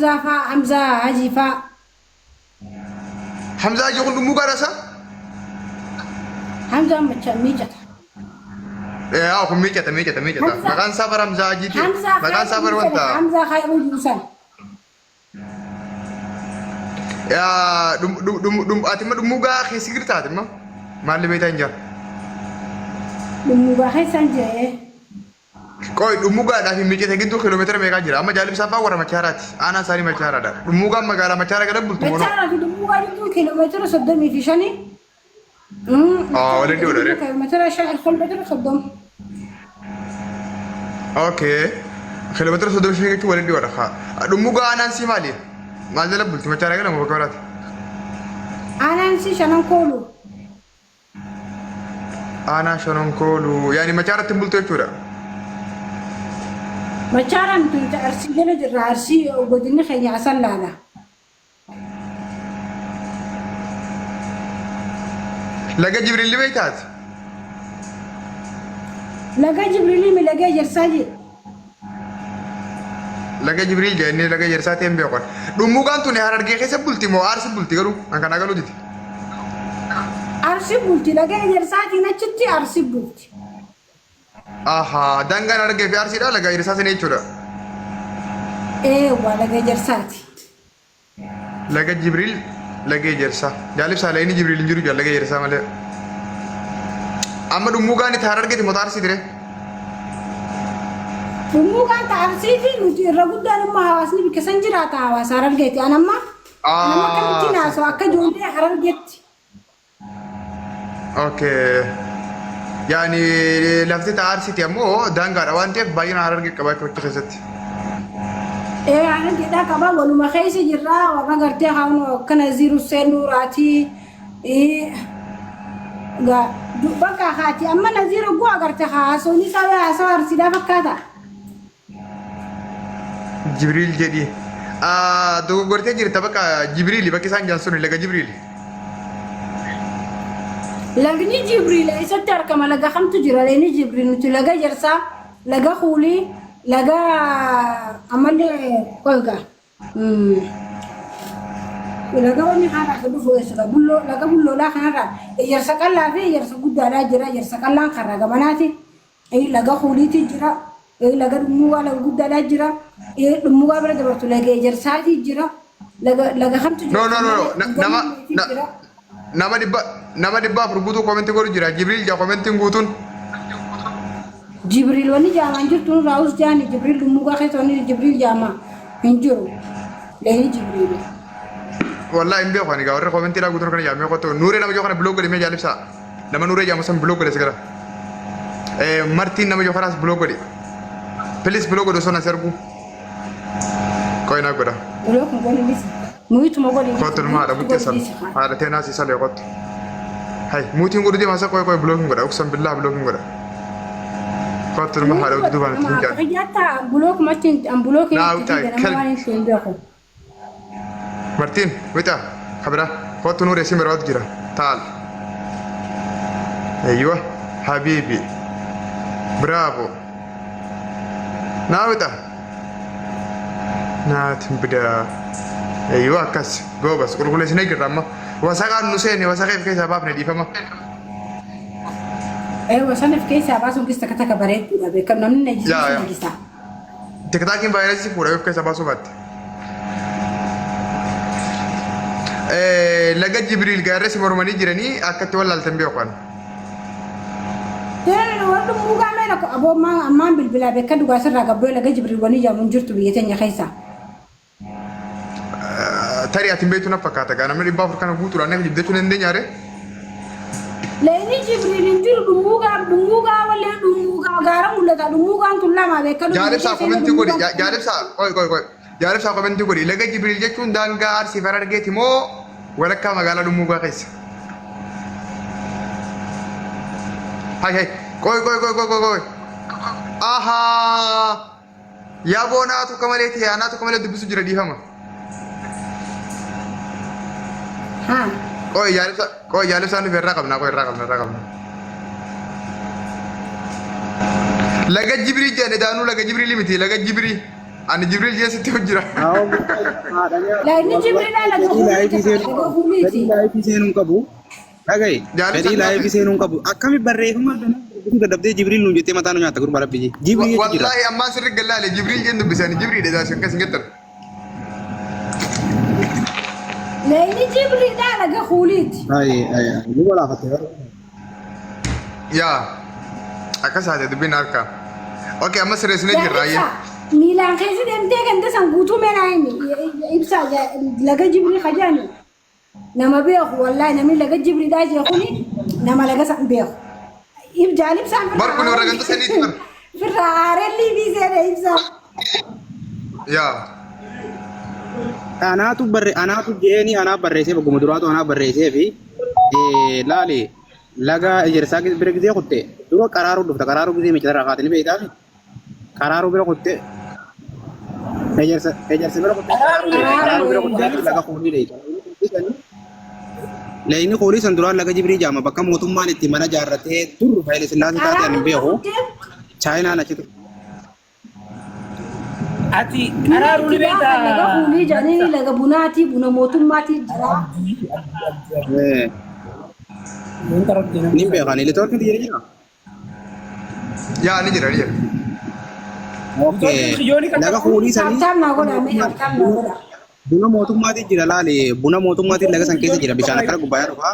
Hamzaa faa Hamzaa Hajii faa. Hamzaa Hajii kun dhummuugaadha isa? Hamzaan macha miicata. Yaa kun miicata miicata miicata. Hamzaa Maqaan isaa bara Hamzaa Hajiiti. Hamzaa Maqaan isaa khayruu bara jedha wanta. Hamzaa khayruu jiru san. Yaa dhum dhum dhum dhum ati immoo dhummuugaa keessa jirta ati immoo maalli beektaa hin jira. Dhummuugaa keessaan jira ee. Qoy dhummuugaadhaa fi miicata gidduu kiiloomeetira meeqaa jira? Amma jaalibsaa fa'aa warra Machaaraati. Aanaan isaanii Machaaraadha. Dhummuugaan magaalaa Machaara gara bultu moo noo? Machaaraa fi dhummuugaa gidduu kiiloomeetira 35. Aa waliin dhiyoodha ree. Kiiloomeetira 5 kiiloomeetira 30. Okay. Kiiloomeetira 35 jechuun waliin dhiyoodha. Haa. Dhummuugaa aanaan sii maali? Maal jala bulti? Machaara gala moo bakka biraati? Aanaan si shanan koolu. Aanaa shanan kooluu. Yaani Machaaratti hin bultu jechuudha. Machaaraan tun Arsii jala jirra. Arsii godinni keenya Asallaadha. Laga Jibriil ni beektaati? Laga Jibriilii mi laga ejersaa jee. Laga Jibriil jee inni laga ejersaa ta'e hin beeku. Dhummuugaan tuni Harargee keessa bulti moo Aarsi bulti garuu an kana galuu dide. Arsi bulti laga ejersaatiin achitti arsi bulti. Ahaa daangaan Harargee fi Arsiidha laga ejersaa sanii jechuudha. Eewwa laga ejersaati. Laga Jibriil laga ejersaa. Jaalibsaa lagni Jibriil hin jiru jaal laga ejersaa malee. Amma dhummuugaan itti Harargeeti moo Arsii ture? Dhummuugaan ta Arsiiti nuti irra guddaan immoo hawaasni bikka san jiraata hawaasa Harargeeti. An amma an amma akkamittiin haasa'u akka ijoollee Harargeetti. Okay. Yaani lafti ta Arsiiti ammoo daangaadha waan ta'eef baay'ina Harargee qabaachuu achi keessatti. Ee Harargeedhaa qaba waluma keessa jirra warra gartee haawun akka Naziir Hussein Nuuraatii bakka haati amma Naziir oguu agarte haasawni isaa haasawa Arsiidhaa fakkaata. Jibriil jedhi. Ah, Dogoggortee jirta bakka Jibriili bakki isaan jiran suni laga Jibriili. Lagni Jibriil eessatti argama? Laga kamtu jira? Lagni Jibriil nuti laga Jarsaa, laga Kuulii, laga ammallee qoyga. Laga wanni kanarraa kan dhufu eessadha? Bulloo laga bulloodhaa kanarraa ejersa qal'aa fi ejersa guddaadhaa jira. Ejersa qal'aan karra gamanaati. Laga Kuuliitii jira. Laga dhummuugaa laga guddaadhaa jira. Dhummuugaa bira dabartu laga ejersaatii jira. Laga laga kamtu No jira? no no no Ammallee Na- nama gamni na, jira. nama dhibba nama 400 guutuu komentii godhu jira. Jibriil jaa komentiin guutuun. Jibriil wanni jaamaan jirtu nurraa us jaani Jibriil dhummuugaa keessa wanni Jibriil jaamaa hin jiru. Leenyi Jibriil. Wallahi hin beeku ani gaa warri komentiidhaa guutuun kana jaamee kottu. Nuuree nama joo kana block godhi mee jaalibsaa. Nama Nuuree jaamu san block godhi as gara. Martiin nama joo kanaas block godhi. Please block godhi osoo na si argu. Qoy naa godha. Block hin godhin dhisi. Muyituma godhi Kottu dhisi. ilma haadha Muyituma buttee godhi san. dhisi kaa. Haadha teenaa si salee kottu. Hay muutiin godhu deema sa qoy qoy block hin godha. Uksan billaa block hin godha. Kottu ilma haadha Muyituma dudubaan itti nama akka fincaani. kiyyaatti block matti an block Naa itti utaa fiige nama kelbi. waan hin hin beeku. Martiin wixa kabira kottu nuuree si barbaadu jira. Taal. Eeywa habiibi. Bravo. Naa wixa. Naatin bidaa. Eeywa akkas goobas qulqulleessinee jirra amma. Wasaqaan nu seene wasaqeef keessaa baafne dhiifama. Ee wasanif keessaa baasuun kis takka takka bareedduudha beekam namni Yaa najisuu yaa. najisaa. Tiktaakiin vaayirasii fuudha yoo of keessaa baasuu baatte. Laga Jibriil gaarreessi mormanii jiranii akka itti wallaaltan beeku an. Warri mugaa meena ko aboo ammaan bilbilaa beekka dhugaa sirraa gabboo laga Jibriil wani jedhamu hin jirtu biyya teenya keessa. Tarii ati hin beektu na fakkaata gaa namni 400 kana guutuudhaan na kijibdachuu hin dandeenyaare. Lagni Jibriil hin jiru dhummuugaa dhummuugaa wallee dhummuugaa gaara mul'ata dhummuugaan tun lama beekka biyya Jaalibsaa keessa komentii godhi dhummuugaan. jaalibsaa qoy qoy qoy jaalibsaa komentii godhi laga Jibriil jechuun daangaa Arsii fi Harargeeti moo walakkaa magaalaa Dhummuugaa keessa? Hay hay qoy qoy qoy qoy qoy qoy ahaa yaa boonaa tokko malee ta'e anaa tokko malee dubbisu jira dhiifama. Haa. Qoy jaalibsaa qoy jaalibsaa nuuf irraa qabna qoy irraa qabna irraa qabna. Laga Jibirii jedhani daanuu laga Jibirii miti laga Jibirii. Ani Jibriil jee sitti hojjira. Laa inni Jibriilaa laga Fedhii huliiti laayifii kaa seenuu laga qabu. huliiti. Fedhii laayifii seenuu hin qabu. Dhaga'i. Jaalisa Fedhii laayifii seenuu hin qabu. Akkami barreeffama dubbisuu dadhabdee Jibriil nuun jettee mataa nu nyaatta gurbaa rabbi jee. Jibriil jechu jira. Wallaahi ammaan sirri gallaale Jibriil jeen dubbise ani Jibriil dha akkas hin jettan. Laa inni Jibriilaa laga huliiti. Ayi ayi ni walaafatte. Yaa akkas haate dubbiin harka. Okay amma sirreessinee Yaa jirra ayyee. ibsaa miilaan keessa deemtee ganda san guutuu meenaa himi ibsaa laga Jibrii kajaani nama beeku wallaahi namni laga Jibriidhaa jee kuni nama laga san beeku. Jaal ibsaan Bar kun warra ganda saniiti bar. firraa aaree liivii seene ibsaa. Yaa. Anaatu barre anaatu jeeni anaa barreessee bakkuma duraatu anaa barreessee fi laali laga ejersaa bira gisee kutte dura qaraaruu dhufta qaraaruu gisee miiccarraa kaatee ni beektaa qaraaruu bira kutte ejersa ejersa bira kutte qaraaruu bira kutte laga kuulii dheeyta. Leeyni kuulii san duraan laga jibrii jaama bakka mootummaan itti mana jaarratee dur Haile Sillaasee taate ani hin Qaraaruu bira beeku kuttee chaayinaan achi ture. Ati Buna qaraaruu itti ni baafan laga beektaa? kuulii jedhanii laga bunaatii buna mootummaatii jira. Eh, Ni beekani. Neetwoorkiin jira jira. Yaa ni jira ni jira. Okay. Neetwoorkiin Laga kiyyooni kuulii sanii Taaptaap naa godhaa mee taaptaap naa godhaa. buna mootummaati jira laali. Buna mootummaati laga san keessa jira. Bishaan akkana gubbaa dhufa.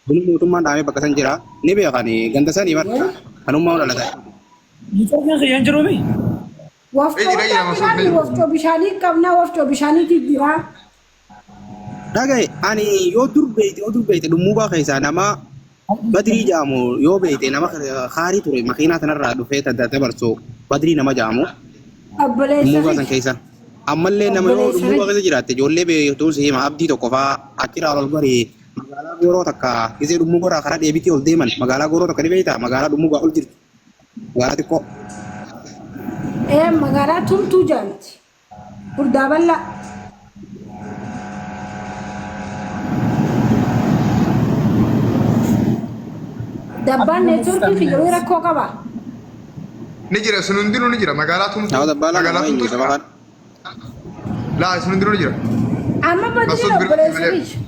Buna mootummaan dhaamee bakka san jira. Ni beekani. Ganda sanii bar. Kanummaa dhalata. Neetwoorkiin kiyyoon jiruumi? Wafcoo Ejira ejira guddaa masuud jiraami ni jira. wafcoo bishaanii qabna wafcoo bishaaniitu jira. Dhagaye ani yoo dur beeyte yoo dur beeyte dhummuubaa keessaa nama badrii jaamu yoo beeyte nama kaarii ture makiinaa sanarraa dhufee dabarsu badrii nama jaamu Obboleessa dhummuubaa san kiyya. keessa. Ammallee nama yoo Obboleessa dhummuubaa kiyya. keessa jiraatte ijoollee beektuun si hima abdii tokko faa achirraa ol bari magaalaa gooroo takka gisee dhummuubarraa karaa dheebitii ol deeman magaalaa gooroo takka ni beektaa magaalaa dhummuubaa ol jirti magaalaa xiqqoo. Ee magaalaa tumtuu jaamti. Furdaa bal'aa. Dabbaan neetwoorkii kiyya wayii rakkoo qaba. Ni jira sun hundinuu ni jira magaalaa tumtuu Nama dabbaalaa magaalaa nama tumtuu eenyu saba jira. kan. Laa sun hundinuu ni jira. Amma badriin Masuud bira obboleessa malee. kiyya.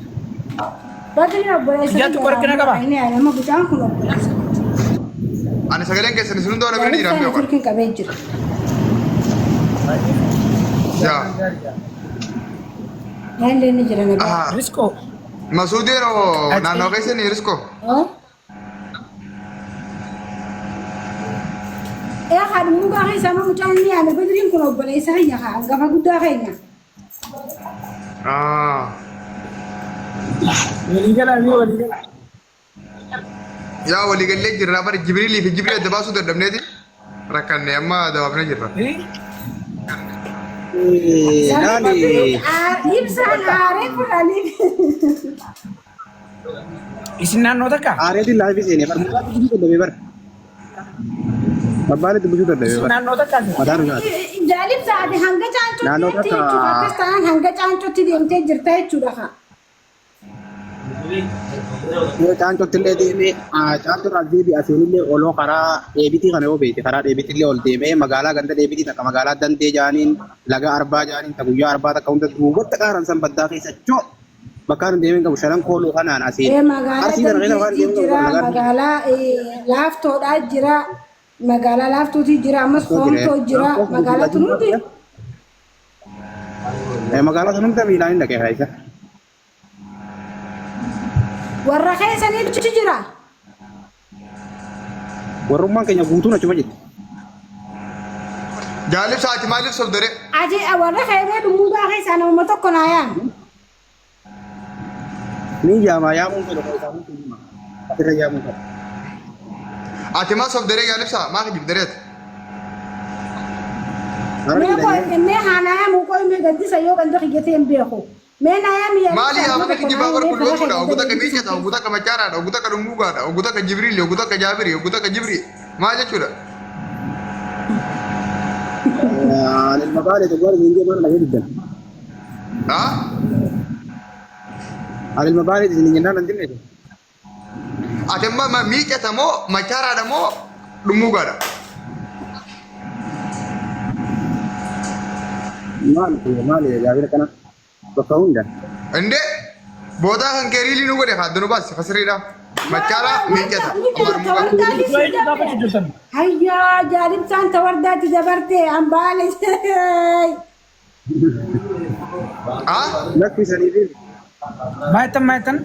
Badriin obboleessa Kiyyaatu kiyya qorqina qaba. inni amma mucaan kun obboleessa kiyya. Ani sagaleen keessan isin hundoo na bira ni jira Jaalibsaan beeku. neetwoorkiin qabee jira. Yaa. Illee ni jira nagaa. Aha. Riskoo. Masuudeen hoo naannoo keessa ni riskoo. Ee haadha mukaa keessa amma mucaan inni yaame badriin kun obboleessa kiyya haa hangafa guddaa keenya. Ah. Walii galaa ni walii galaa. Yaa waliigallee jirra bara Jibriilii fi Jibrii adda baasuu dadhabneeti rakkanne amma dabaafnee jirra. Laali Ibsaan aaree fudhanii. Isin naannoo takka? aareetiin laayifii seenee bar mucaa dubbisuu dadhabee bar. Abbaan dubbisuu dadhabee Isin bar. naannoo takka? Mataa nu nyaata. Jaalibsa ati hanga caancotti Naannoo jechuudha takka akkas ta'an hanga caancotti deemtee jirta jechuudha haa. Caancotti illee deemee caancoo irraa deebi'e asiinillee oloo karaa dheebitii kana yoo beekte karaa dheebitii illee ol deemee magaalaa ganda dheebitii takka magaalaa dandee jaaniin laga arbaa jaaniin ta guyyaa arbaa takka hunda duubatti qaaran san baddaa keessa choo bakka kan deemee qabu shanan kooluu kanaan asiin Ee magaalaa arsii kana keessa waan dandeettii deemee qabu jira laga magaalaa laaftoodhaa jira magaalaa laaftootii jira ammas jira. hoontoo jira magaalaa tun hundi Magaalaa san hunda miilaan hin dhaqee keessa. warra keessaniitu jira. Warrummaan keenya guutuun achuma jirti. Jaalibsa ati maaliif sobdare? Ati warra keemee dhummuugaa keessaa namuma tokko naa yaami. Ni jaamaa yaamuun fedhu kan isaanii kennu. Asirra yaamuun fedhu. Ati maa sobdare jaalibsa maa kijibdare ati? Mee qoy mee haa naa yaamu qoy mee gaddisa yoo ganda kiyyatee hin beeku. Mee naa yaami Maali jaalibsa yaa nama mana tokko naa kijibaa yaami bar mee kun fira lootuudha. kee Ogu ganda takka deebisuu miicata, ogu keessa. takka machaaraadha, ogu takka dhummuugaadha, ogu takka jibriili, ogu takka jaabiri, ogu takka jibri. Maal jechuudha? Ani ilma baalee tokko waan isin jedhan dhagee diddan. Haa? Ani ilma baalee isin jennaan hin dinne. Ati amma miicata moo machaaraadha moo dhummuugaadha? Maali maali gaafii akkana bakka hunda. Indee boodaa kan kee riilii nu godhe kaaddu nu baasi kasiriidha. Machaara miiccata. Eenyu gaafachuu jirtan? Hayyaa jaalibsaan tawardaatti dabarte hambaale. Ah? Lakkisanii fi Maayittan maayittan?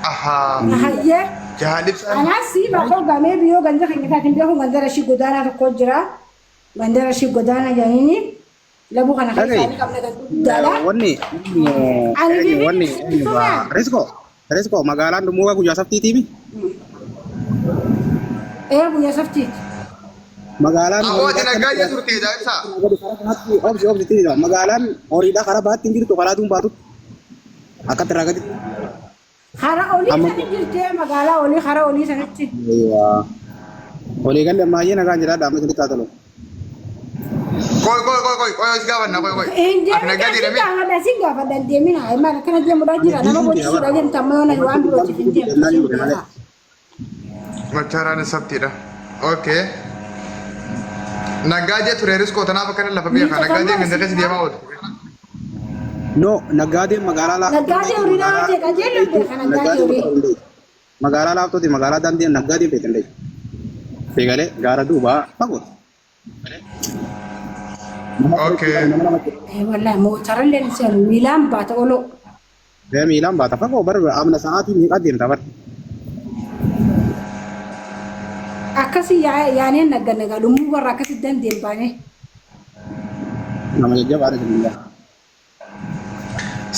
Ahaa. Hayyee. Jaalibsaan. Anaas si bakka gamee biyyoo ganda keenya taatiin beeku ganda rashii godaanaa tokko jira. Ganda rashii godaanaa jedhaniini labuu kana keessa Dhagahi. qabna ganda guddaadha. Wanni Ani wanni Sumaan. Risko Risko magaalaan dhummuugaa guyyaa saftiitiimi. Ee guyyaa saftiiti. Magaalaan Awwa ati naggaajee turte jaalibsaa. Obsi obsi tiidha. Magaalaan horiidhaa karaa baatti hin jirtu karaa duun baatutti. Akkatti irraa gaditti. Hara olii sani jirtee magaalaa olii hara olii sanitti. Walii galee ammayyee nagaan jiraadha amma isinitti haa tolu. Koi koi koi koi koi si gaafanna koi koi. Hin Ati deemin naggaajee sin dhamee. gaafadha sin gaafadha hin deemin haa maal akkana deemuudhaa jira nama gochisuudha jirta amma yoona waan birootiif hin deemtu sin beekaa. Machaaraan sabtiidha. Okay. Naggaajee ture riskoo tanaaf akkana lafa beeka. Naggaajee ganda keessa deemaa ooltu. No, naggaadeen magaalaa laaftuu. Naggaadee horii nama ta'e qajeeluu beeka naggaadee horii. Magaalaa laaftooti magaalaa daandii naggaadeen beekan dha. Eegalee gaara duubaa fagooti. Okay. Eh wallahi mootarallee ni seenu miilaan baata oloo. Miilaan baata fagoo bar amna sa'aatii meeqa deemta bar. Akkasii yaaneen nagga nagaa lummuu warra akkasii dandeen baane. Nama jajjabaadha jennaan.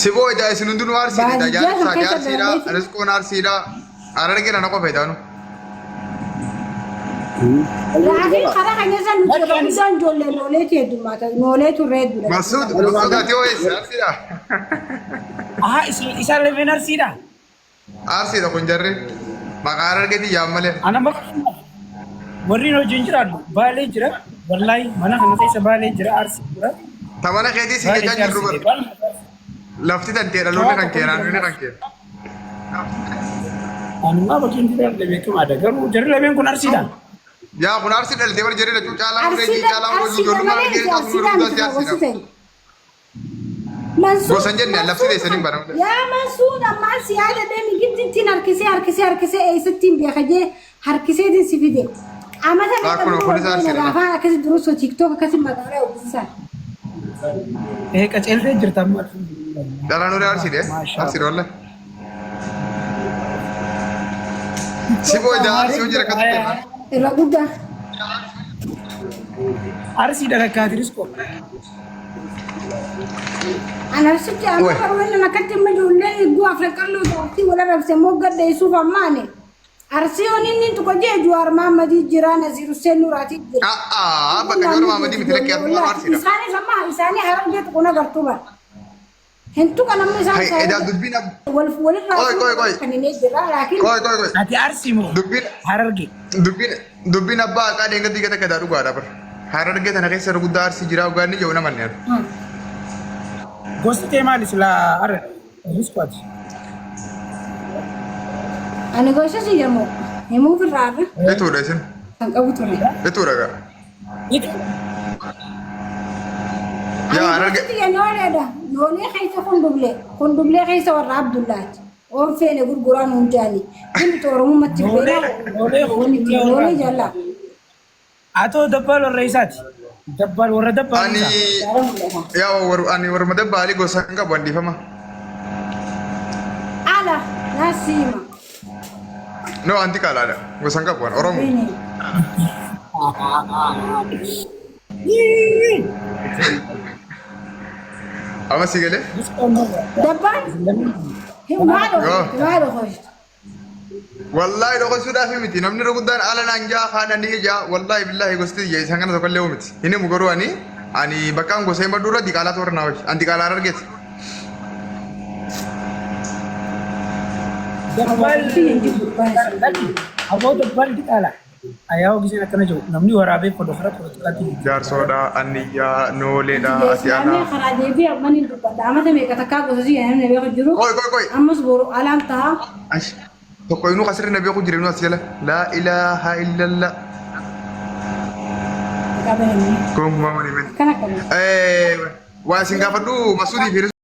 Siboo edaa isin hundinuu arsiidha. Baadiyyaa Jaalibsaa kan keessa jaarsiidha. galmeessi. Riskoon arsiidha. Harargee na qofa edaanu. Laakiin karaa kan keessa nuti yeroo guddaan ijoollee nooleetu heddummaata noolee turre hedduudha. Masuud Masuud ati hoo eessa arsiidha? Ahaa isaan lameen arsiidha. Arsiidha kun jarri. Maqaa harargeetiin yaam malee. Ana bakka warri hojiin jiraadhu baalee jira. Wallaahi mana kana keessa baalee jira arsii jira. Tamana keetii si Baalee jechaa fi jirru arsii. bar. Lafti tanteedha loonni kan kee naannoo kan kee. Anummaa bakki hin jiraadhu beekamaadha. Garuu jarri lameen kun arsiidha. Yaa kun arsii dhaltee bar jarri lachuu caalaa hojii Arsiidha caalaa hojii arsiidha ijoollummaa malee harargee taasisuu arsiidha guddaa miti si kan arsiidha. gosi ta'e. Mansuud Gosa hin jenne lafti teessanii bara. Yaa Mansuud ammaan si yaada deemi giddiittiin harkisee harkisee harkisee eessattiin beeka jee harkiseetiin si fide. Amata meeqa Akkuma dura kunis wal arsiidha. afaan akkasii durusoo tiktook akkasii magaalaa uwwisan. Ee qaceeltee jirta amma. Dhala nuuree arsiidhe. Arsiidha wallahi. Siboo edaa arsii hojii rakkatu deema. Irra guddaa. Arsiidha rakkaati riskoo. Ana arsitti amma Wai. barwaan akkatti amma ijoolleen eeguu afran qalloo jaartii wal arrabse moo gadda isuuf ammaane. Arsii oniin inni tokko jee Juwaar Mahammadii jira Naziir Hussein Nuraatii jira. A'aa bakka Joor Mahammadii miti lakkee asuma arsiidha. Isaanis amma isaanii harargee tuqun agartuu bara. Hin tuqan amma isaan Hai edaa dubbiin wal walirraa Qoy qoy qoy. kan inni jira laakiin Qoy qoy qoy. Ati arsii moo Dubbiin harargee? dubbiin dubbiin abbaa haqaa deengatti gata gadaa dhugaadha bar. Harargee tana keessa irra guddaa arsii jira dhugaan ni jiru namanne. Gosti tee maali silaa arra riskooti? Ani gosa si jedhamu himuuf irraa irra Ituudha isin. kan qabu ture. Ituudha gaa. Yaa harargee. Ani gosti nooleedha. Noolee keessa kundublee kundublee keessa warra Abdullaati. Oon feene gurguraan hundaani. Kun Oromummaatti Noolee noolee kundublee noolee warra jallaa. Atoo dabbaal warra isaati. Dabbaal warra dabbaal Ani isaa. yaa waru ani warma dabbaalii gosa hin qabu handifama. Ala naasima. No anti kaalaadha gosa hin qabu an Oromoo. Bini. Amma si galee? Dabbaan maal ooltu maal ooltu. Wallaahi dhokosuudhaaf miti namni irra guddaan ala naan jaa haadha ni jaa wallaahi billaahi gosti ija isaan kana tokkollee miti. Inni mu garuu ani ani bakkaan gosa hin baddu irra diqaalaa toora naa hojii anti qaalaa argeeti. Dabbaal aboo dabbaal diqaala. Ayyaa giseen akkana jiru namni waraabee kodho kara poolitikaatti. Jaarsoodha, anniyyaa, nooleedha, ati Islaamii alaa. karaa deebii amman hin dubbadha. Amata meeqa takkaa gosa si namni beeku jiru. Qoy qoy qoy. Ammas boru alaan ta'a. Ash. Tokko inuu kasirri na beeku jira inuu as jala. Laa ilaaha illallah. Qabananii. Gonkumaa waliin. Akkana qabu. Waa isin gaafadhu Masuudii fi